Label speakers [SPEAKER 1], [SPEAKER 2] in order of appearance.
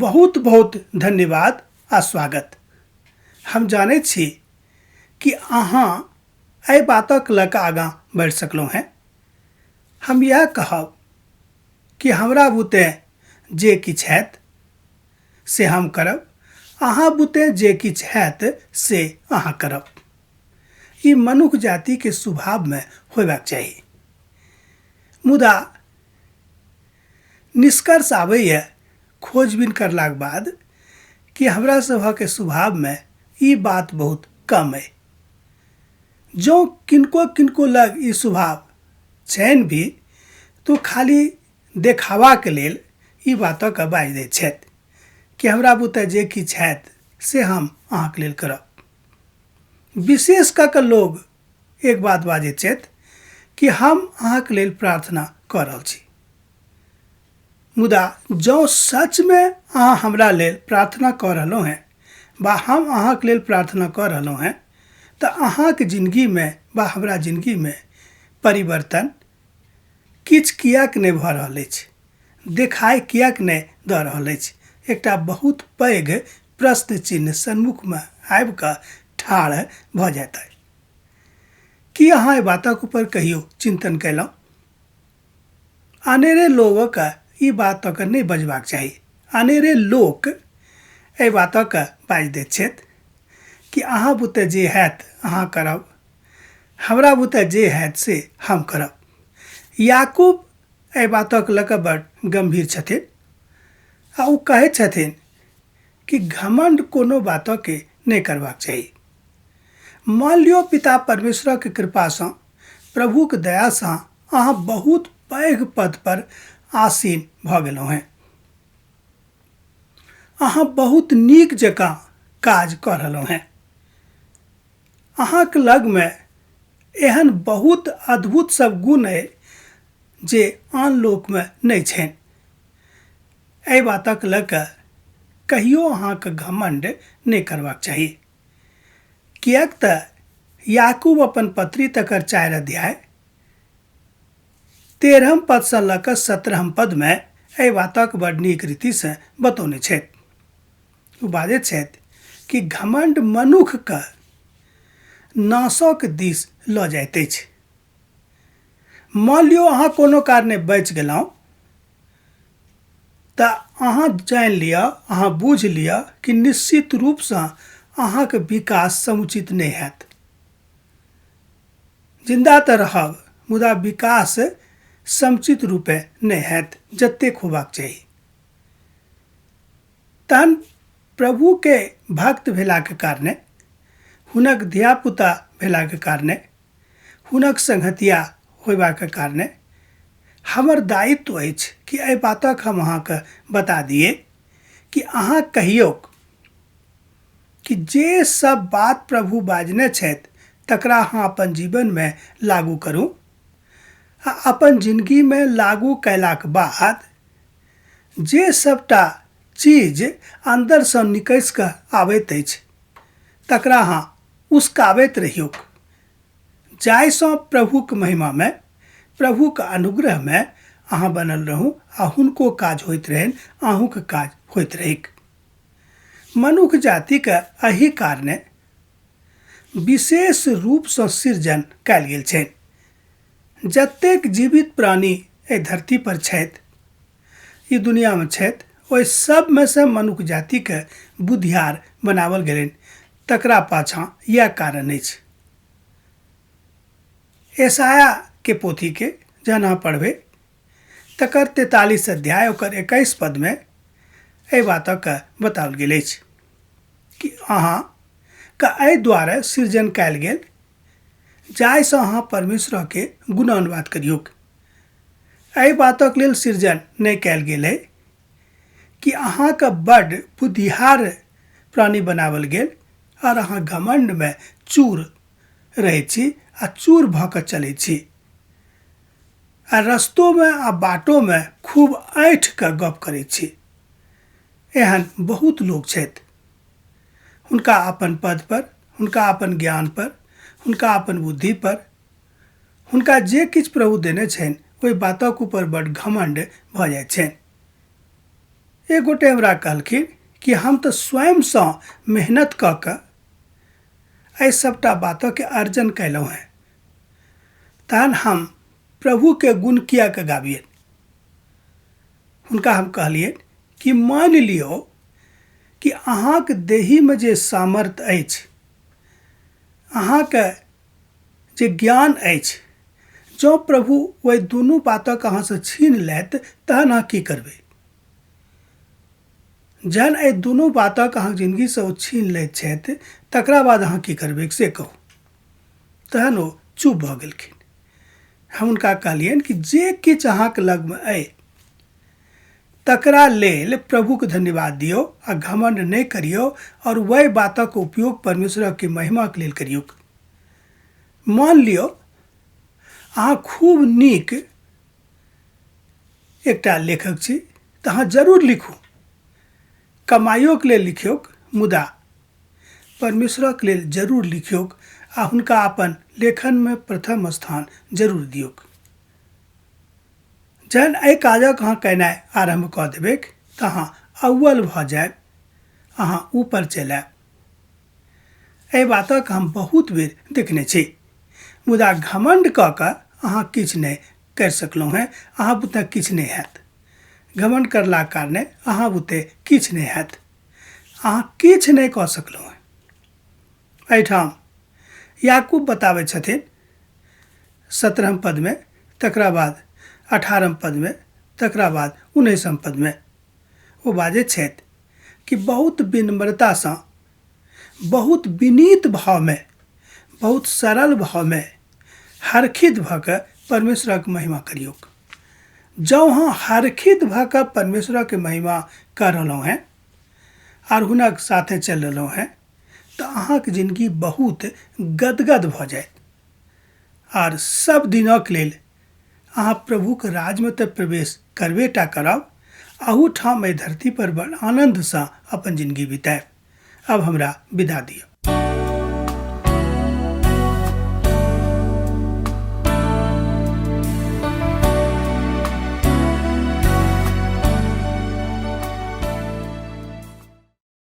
[SPEAKER 1] बहुत बहुत धन्यवाद आ स्वागत। हम जानैत छी कि अहाँ एहि बातक लऽ कऽ आगाँ बढ़ि सकलहुँ हेँ। हम इएह कहब कि हमरा बुते जे किछु हैत से हम करब, अहाँ बुते जे किछु हैत से अहाँ करब। ई मनुख जातिके स्वभावमे होयबाक चाही। मुदा निष्कर्ष आबैए खोजबीन करलाक बाद कि हमरा सभक स्वभावमे ई बात बहुत कम अइ। जँ किनको किनको लग ई स्वभाव छनि भी तऽ खाली देखावाके लेल ई बातके बाजि दै छथि कि हमरा बुते जे किछु हैत से हम अहाँके लेल करब। विशेष कऽ कऽ लोग एक बात बाजैत छथि कि हम अहाँके लेल प्रार्थना कऽ रहल छी, मुदा जँ सचमे अहाँ हमरा लेल प्रार्थना कऽ रहलहुँ हेँ वा हम अहाँके लेल प्रार्थना कऽ रहलहुँ हेँ तऽ अहाँके जिनगीमे वा हमरा जिनगीमे परिवर्तन किछु किएक नहि भऽ रहल अछि, देखाइ किएक नहि दऽ रहल अछि, एकटा बहुत पैघ प्रश्न चिन्ह सन्मुखमे आबि कऽ ठाढ़ भऽ जाइत अछि। की अहाँ एहि बातक ऊपर कहियो चिन्तन कयलहुँ? अनेरे लोकके ई बात तऽ नहि बजबाक चाही। अनेरे लोक एहि बातके बाजि दैत छथि कि अहाँ बुते जे हैत अहाँ करब, हमरा बुते जे हैत से हम करब। याकूब एहि बातक लऽ कऽ बड़ गम्भीर छथिन आ ओ कहैत छथिन कि घमण्ड कोनो बातके नहि करबाक चाही। मान लियौ पिता परमेश्वरक कृपासँ, प्रभुक दयासँ अहाँ बहुत पैघ पद पर आसीन भऽ गेलहुँ हेँ। अहाँ बहुत नीक जकाँ काज कऽ रहलहुँ हेँ। अहाँक लगमे एहन बहुत अद्भुत सब गुण अइ जे आन लोकमे नहि छनि। एहि बातक लऽ कऽ कहियो अहाँके घमण्ड नहि करबाक चाही, किएक तऽ याकूब अपन पत्री तकर 4 अध्याय 13 पदसँ लऽ कऽ 17 पदमे एहि बातक बड़ नीक रीतिसँ बतौने छथि। ओ बाजैत छथि कि घमण्ड मनुखके नाशक दिस लऽ जाइत अछि। मान लियौ अहाँ कोनो कारणे बचि गेलहुँ तऽ अहाँ जानि लिअ, अहाँ बुझि लिअ कि निश्चित रूपसँ अहाँके विकास समुचित नहि हैत। जिन्दा तऽ रहब मुदा विकास समुचित रूपे नहि हैत जतेक होबाक चाही। तहन प्रभुके भक्त भेलाके कारणे, हुनक धियापुता भेलाके कारणे, हुनक संगतिया होयबाक कारणे हमर दायित्व अछि कि एहि बातक हम अहाँके बता दिए कि अहाँ कहियौ कि जे सब बात प्रभु बाजने छथि तकरा अहाँ अपन जीवनमे लागू करू आ अपन जिनगीमे लागू कयलाक बाद जे सबटा चीज अन्दरसँ निकसि कऽ आबैत अछि तकरा अहाँ उसकाबैत रहियौक, जाहिसँ प्रभुक महिमामे, प्रभुक अनुग्रहमे अहाँ बनल रहू आ हुनको काज होइत रहनि, अहूँक काज होइत रहैक। मनुख जातिके एहि कारणे विशेष रूपसँ सृजन कयल गेल छनि। जतेक जीवित प्राणी एहि धरती पर छथि, ई दुनियामे छथि, ओहि सबमे से मनुख जातिके बुधियार बनाओल गेलनि, तकरा पाछाँ इएह कारण अछि। यशायाह के पोथी के जहन अहाँ पढ़बै तकर 43 अध्याय ओकर 21 पदमे एहि बातक बताओल गेल अछि कि अहाँ के एहि दुआरे सृजन कयल गेल जाहिसँ अहाँ परमेश्वरके गुणानुवाद करियौक। एहि बातक लेल सृजन नहि कयल गेल है कि अहाँके बड्ड बुद्धिहार प्राणी बनाओल गेल और अहाँ घमण्डमे चूर रहै छी आ चूर भऽ कऽ चलै छी आ रस्तोमे आ बाटोमे खूब ऐँठ कऽ गप करै छी। एहन बहुत लोक छथि, हुनका अपन पद पर, हुनका अपन ज्ञान पर, हुनका अपन बुद्धि पर, हुनका जे किछु प्रभु देने छनि ओहि बातक ऊपर बड्ड घमण्ड भऽ जाइत छनि। एक गोटे हमरा कहलखिन कि हम तऽ स्वयंसँ मेहनत कऽ कऽ एहि सभटा बातके अर्जन कयलहुँ हेँ, तहन हम प्रभुके गुण किएक गाबियनि? हुनका हम कहलियनि कि मानि लियौ कि अहाँके देहीमे जे सामर्थ्य अछि, अहाँके जे ज्ञान अछि, जँ प्रभु ओहि दुनू बातक अहाँसँ छीन लेत तहन अहाँ की करबै? जहन एहि दुनू बातक अहाँके जिनगीसँ ओ छीन लैत छथि तकरा बाद अहाँ की करबै से कहू। तहन ओ चुप भऽ गेलखिन। हम हुनका कहलियनि कि जे किछु अहाँके लगमे अइ तकरा लेल प्रभुके धन्यवाद दियौ आ घमण्ड नहि करियौ आओर वएह बातक उपयोग परमेश्वरके महिमाके लेल करियौक। मान लियौ अहाँ खूब नीक एकटा लेखक छी तऽ अहाँ जरूर लिखू, कमाइयोके लेल लिखियौक, मुदा परमेश्वरक लेल जरूर लिखियौक आ हुनका अपन लेखनमे प्रथम स्थान जरूर दियौक। जहन एहि काजक अहाँ केनाइ आरम्भ कऽ देबैक तऽ अहाँ अव्वल भऽ जायब, अहाँ ऊपर चलि आयब। एहि बातक हम बहुत बेर देखने छी। मुदा घमण्ड कऽ कऽ अहाँ किछु नहि करि सकलहुँ हेँ, अहाँ बुते किछु नहि हैत। घमण्ड करलाक कारणे अहाँ बुते किछु नहि हैत। अहाँ किछु नहि कऽ सकलहुँ हेँ। एहिठाम याकूब बताबै छथिन 17 पदमे, तकरा बाद 18 पदमे, तकरा बाद 19 पदमे ओ बाजैत छथि कि बहुत विनम्रतासँ, बहुत विनीत भावमे, बहुत सरल भावमे हरखित भऽ कऽ परमेश्वरक महिमा करियौक। जँ अहाँ हरखित भऽ कऽ परमेश्वरक महिमा कऽ रहलहुँ हेँ आर हुनक साथे चलि रहलहुँ हेँ तऽ अहाँके जिनगी बहुत गदगद भऽ जायत आर सब दिनक लेल अहाँ प्रभुके राजमे तऽ प्रवेश करबे टा करब, अहूठाम एहि धरती पर बड़ आनन्दसँ अपन जिनगी बितायब। अब हमरा विदा दिअ।